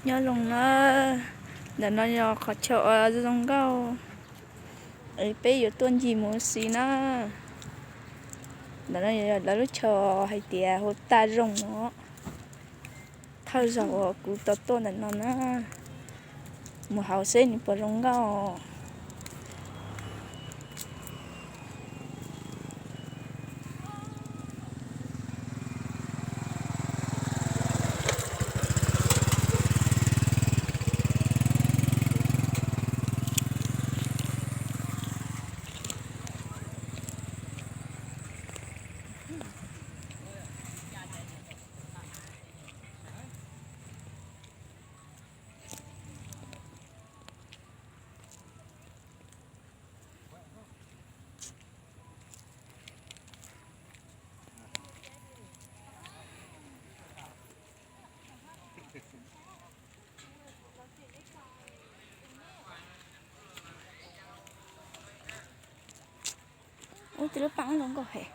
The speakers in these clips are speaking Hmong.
Nyob zoo na, ntawm no yog qhov chaw uas zoo nkauj es peb yuav tuaj ncig mus ua si na. Ntawm no yog lawv lub chaw hais tias hu Taj Zoo os. Thawj zaug uas kuv tau tuaj ntawm no na, mus hauv seb nws puas zoo nkauj. Ub, tej lub paab zoo nkauj heev.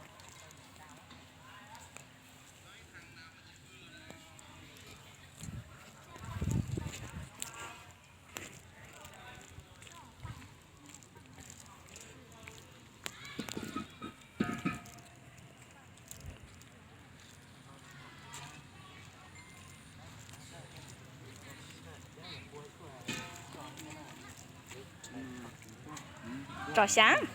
Tso xyaav.